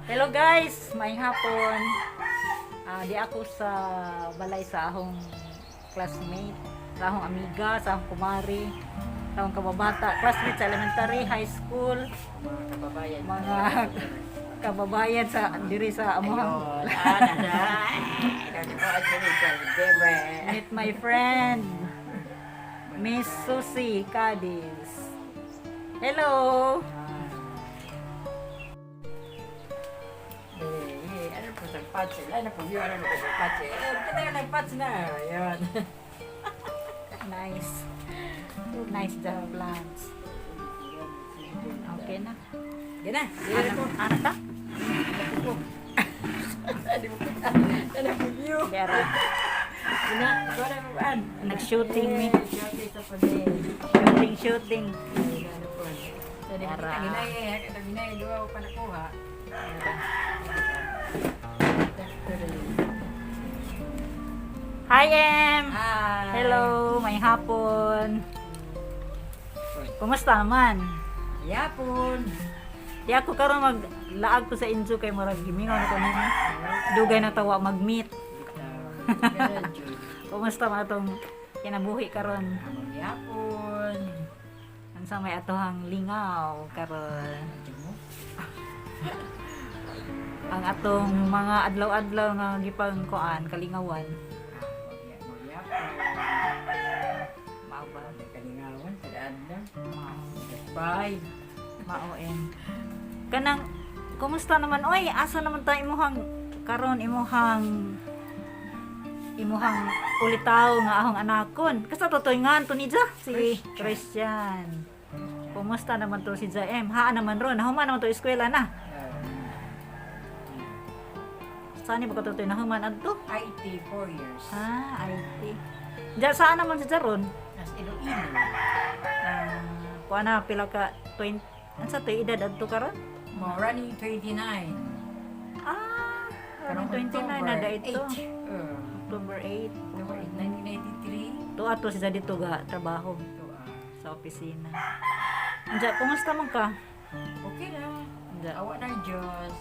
Hello guys, maayong hapon. Di ako sa balay sa akong classmate, sa akong amiga, sa akong kumari, sa akong kababata, classmate sa elementary, high school, Mga kababayan. Mga kababayan sa diri sa amuhang Ayun. Ah, nana. Meet my friend, Miss Susie Cadiz. Hello. Eh, ano po sa patch? Ano po yun? Ano po sa patch? Eh, kita yung nag-patch na. Ayun. Nice. Nice the plants. Okay na. Gana. Ano, ano ta? Ano po kita? Ano po yun? Pero, Gana. Ikaw na po an. Nag-shooting mi. Shooting sa panay. Shooting, shooting. Ano po? Sa di Tara. kita ginay, kita ginay duha ko pa nakuha. Hi, Em! Hi. Hello, may hapon. Kumusta naman? Yapon. Di ako karon maglaag ko sa injo kay murag gimingaw na ko nimo. Dugay na tawa mag-meet. Kumusta man atong kinabuhi karon? Yapon. Unsa may atohang lingaw karon? Ang atong mga adlaw-adlaw nga gipang kuan kalingawan. Yapon. Mao ba? Kalingawan sa daan na. Mao. Bye. Mao em. Kanang kumusta naman oy? Asa naman ta imuhang karon imuhang ulitaw nga ahong anakon. Kasta totoy nga to ni Ja si Christian. Kumusta naman to si Jaem? Haan naman ron. Nahuman naman to eskwela na. Saan ba ka totoy nahuman adto? IT 4 years. Ah, IT. Ja saan naman si Jaron? Nas Iloilo. Ah, kuha na pila ka 20 unsa to edad adto karon? Mo running 29. Ah, Karong 29 na da ito. 8. October 8. October 8, 1993. Tuwa to si dito ga trabaho Ito, ah. sa opisina. Anja, kumusta man ka? Okay na. Anja. Awa ng Diyos.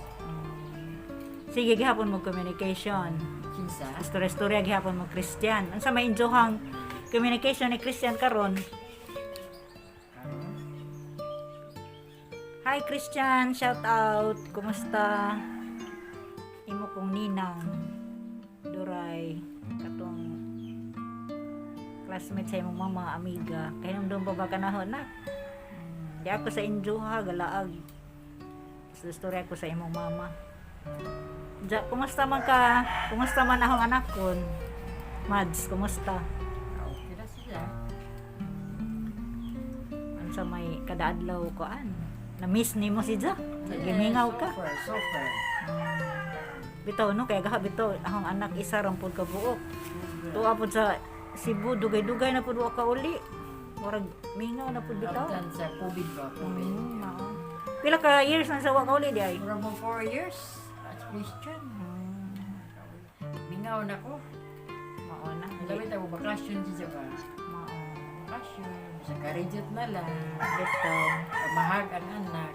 Sige, gihapon mo communication. Kinsa? Istorya-istorya gihapon mo Christian. Unsa may injohang communication ni Christian karon? Karon? Hi Christian, shout out. Kumusta? Imo kong ninang. Duray katong classmate sa imong mama, amiga. Kay nung pa ba kanahon na? Di ako sa injoha galaag. Istorya ko sa imong mama. Ja, kumusta man ka? Kumusta man akong anak kon? Mads, kumusta? Okay na sila. Unsa may kada adlaw ko an? Na-miss nimo si Ja? Gimingaw ka? Super, super. Bitaw no kay gaha bitaw akong anak isa ra pud ka buok. Tuwa pud sa Cebu, dugay-dugay na pud wa ka uli. Murag mingaw na pud bitaw. After sa COVID ba? COVID. Mao. Pila ka years na sa wa ka uli di ay? Mura mo 4 years as Christian. Mingaw na ko. Mao na. Alam mo tayo, bakasyon siya ba? Mao. Bakasyon. Sa karejot na lang. Bitaw. Mahag ang anak.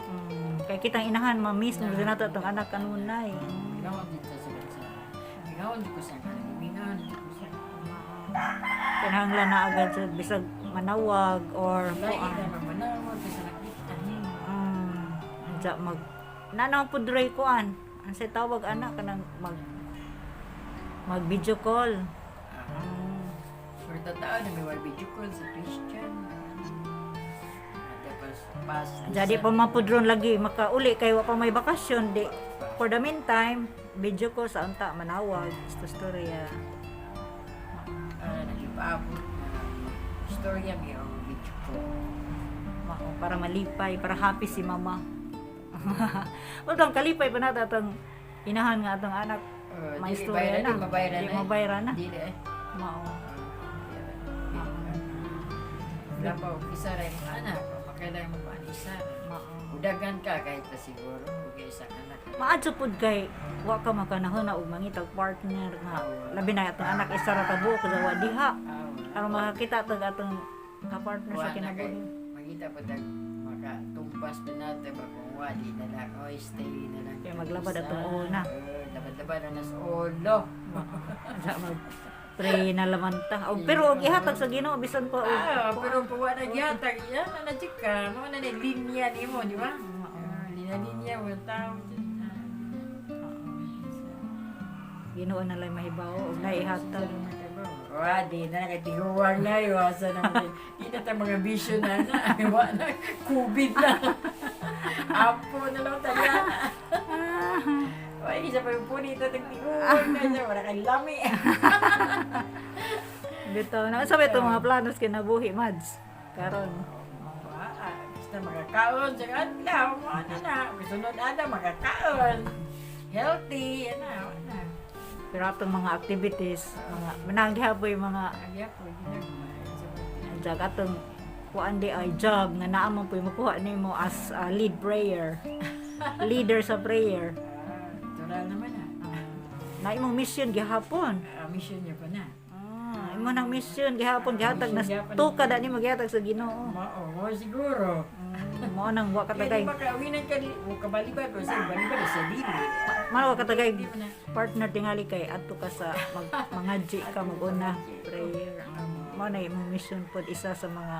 Kay kitang inahan ma-miss mo na nato atong anak kanunay. Mingaw dito sa bansa. Mingaw dito sa kanan. Mingaw dito sa Kinahanglan na agad sa bisag manawag or Lain kuan. na mamanawag kasi nakita. Anja mag nanaw pud dray kuan. Ang say tawag anak kanang mag mag video call. Pero totoo na may wal video call sa Christian. Tapos pas. Jadi pa man pud ron lagi makauli kay wa pa may bakasyon di for the meantime video call sa unta manawag istorya. Nagpaabot na istorya may o video call. Mao para malipay, para happy si mama. Although kalipay pa nato atong inahan nga atong anak may Dili istorya bayaran, na. Di mabayaran Di na. mabayaran na. Dili eh. Mao. Wala pa og isa ra imong anak, makailangan mo pa ang isa. Mao. Udagan ka kahit pa siguro ug isang anak. Maadto pud kay wa ka makanahon na og mangitag partner nga labi na atong anak isa ra ka buok sa wa diha. Aw. Aron makakita tag atong ka-partner sa Wa na kay kinabuhi. mangita pa tag maka Makatumbas pa natin ba kung wali na lang. Oy, stay na lang. Kaya maglabad atong una. Labad-labad na nas ulo. Sa mag pray na laman ta. Og pero og ihatag sa Ginoo bisan pa og Ah, pero kung wala gyatag, yan na na chika. Mo na ni linya nimo, di ba? Ah, linya-linya mo tao. Ginoo na lang mahibaw og naihatag. Wa, di na nakatiguan na, iwasan na. Di na ta mga vision na na. Wa na, COVID na. Apo na lang talaga. Wa, isa pa yung punita, tagtiguan na siya. Wala kang lami. Bitaw na unsa ba itong mga planos kinabuhi, Mads? Karon. Wa, basta makakaon sa adlaw, mo na na. Kasunod ada makakaon. Healthy, yan na, wa na. Pero atong mga activities, mga manang gihapoy mga Agya po, ginagmay. jag atong kuan di ay job nga naa man po'y makuha nimo as a lead prayer. Leader sa prayer. Ah, natural naman na. Na imong mission gihapon. Ah, mission niya pa na. Ah, imo nang mission gihapon gihatag na Mission gihapon. tuka da nimo gihatag sa Ginoo. Mao, mo siguro. Mao nang wa Kaya katagay di ba kauwinan ka, o kabalibad, o sa balibad, sa dili. mao wa katagay Di mo na. partner tingali kay adto ka sa mag, mangadji ka maguna prayer. Mao na imong mission pod isa sa mga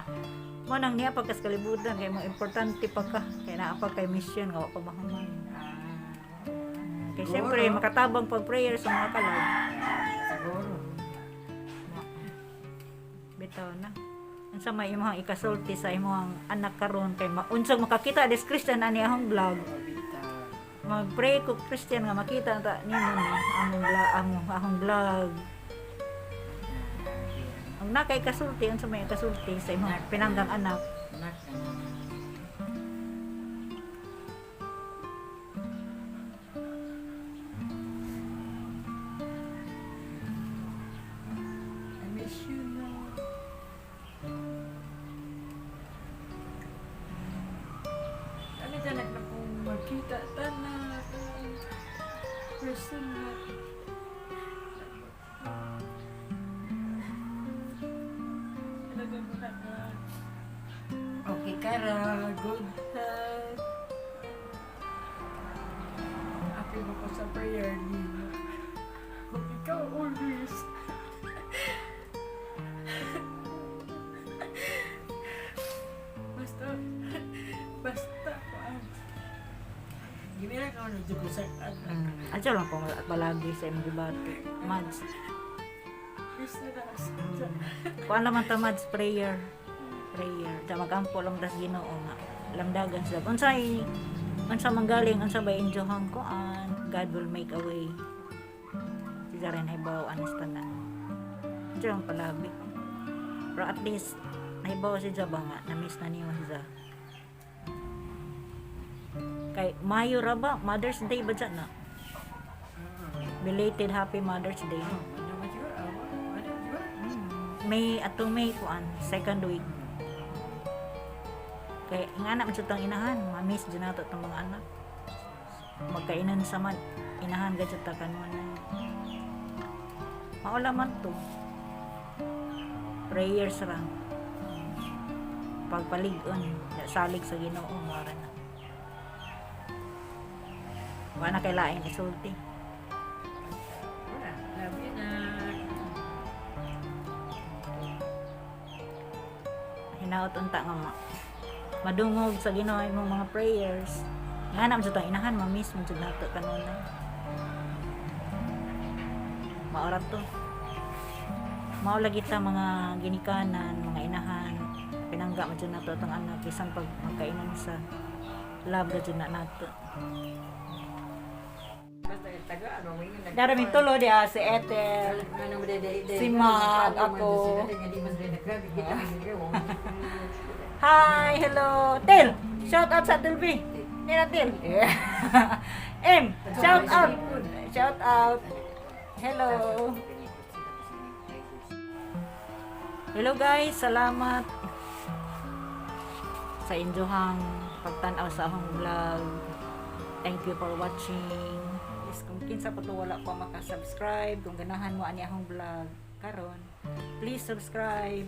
mao nang niya pagkas kalibutan kay mo importante pa ka kay naa pa kay mission nga wa pa mahuman. Ah, Kay siguro. syempre makatabang pag prayer sa mga kalag. Siguro. Bitaw na. Unsa may imong ikasulti sa imong anak karon kay unsang makakita this Christian ani ahong vlog. O, bitaw. Mag-pray ko Christian nga makita ta nimo ni among vlog among ahong vlog. Ang nakay kasulti unsa may ikasulti sa imong pinanggang anak. Anak, anak. I miss you now. Ano dyan, anak na kung magkita ta na person na. Ano dyan mo na okay ka ra, good health. Happy mo ko sa prayer niyo. Kung ikaw always. Basta, basta kuan. Gimira ka na dyan ko sa anak. Adyo lang ko palagi sa imong gibati. Mads. Gusto na sa Kuan naman ta Mads prayer. Prayer. Da magampo lang das Ginoo nga. Lamdagan sila. Unsay unsa manggaling unsa bay injohang kuan, God will make a way. Si Zaren hibaw anis tanan. Adyo lang palagi. Pero at least nahibaw si Jaba nga na-miss na niyo si Za. Kay Mayo ra ba? Mother's Day ba dyan na? Belated Happy Mother's Day. Ano ba siguro? Ano siguro? May atong May kuan second week. Kay ang anak man tang inahan, ma-miss jud nato tong mga anak. Magkainan sa man, inahan gud ta kanunay. Maula man to. Prayers ra. Pagpalig-on, salig sa Ginoo mara na. Wala na kay lain isulti. Wala. Love you na. Hinaot unta nga madungog sa Ginoo imong mga prayers. Nga na man jud tang inahan, ma-miss man jud nato kanunay. Maorat to. Mao lagi ta mga ginikanan, mga inahan, pinangga man jud nato atong anak bisan pag magkainan sa love ra jud na nato. Basta yung taga, ano mo yun? Dara mi tulo di si Ethel. Ano mo, Si Mag, ako. Hi, hello. Tel, shout out sa Tel B. Nina Tel. Yeah. M, shout out. Shout out. Hello. Hello guys, salamat sa inyohang pagtan-aw sa akong vlog. Thank you for watching. Yes, kung kinsa pa to wala pa maka-subscribe, kung ganahan mo ani akong vlog karon, please subscribe.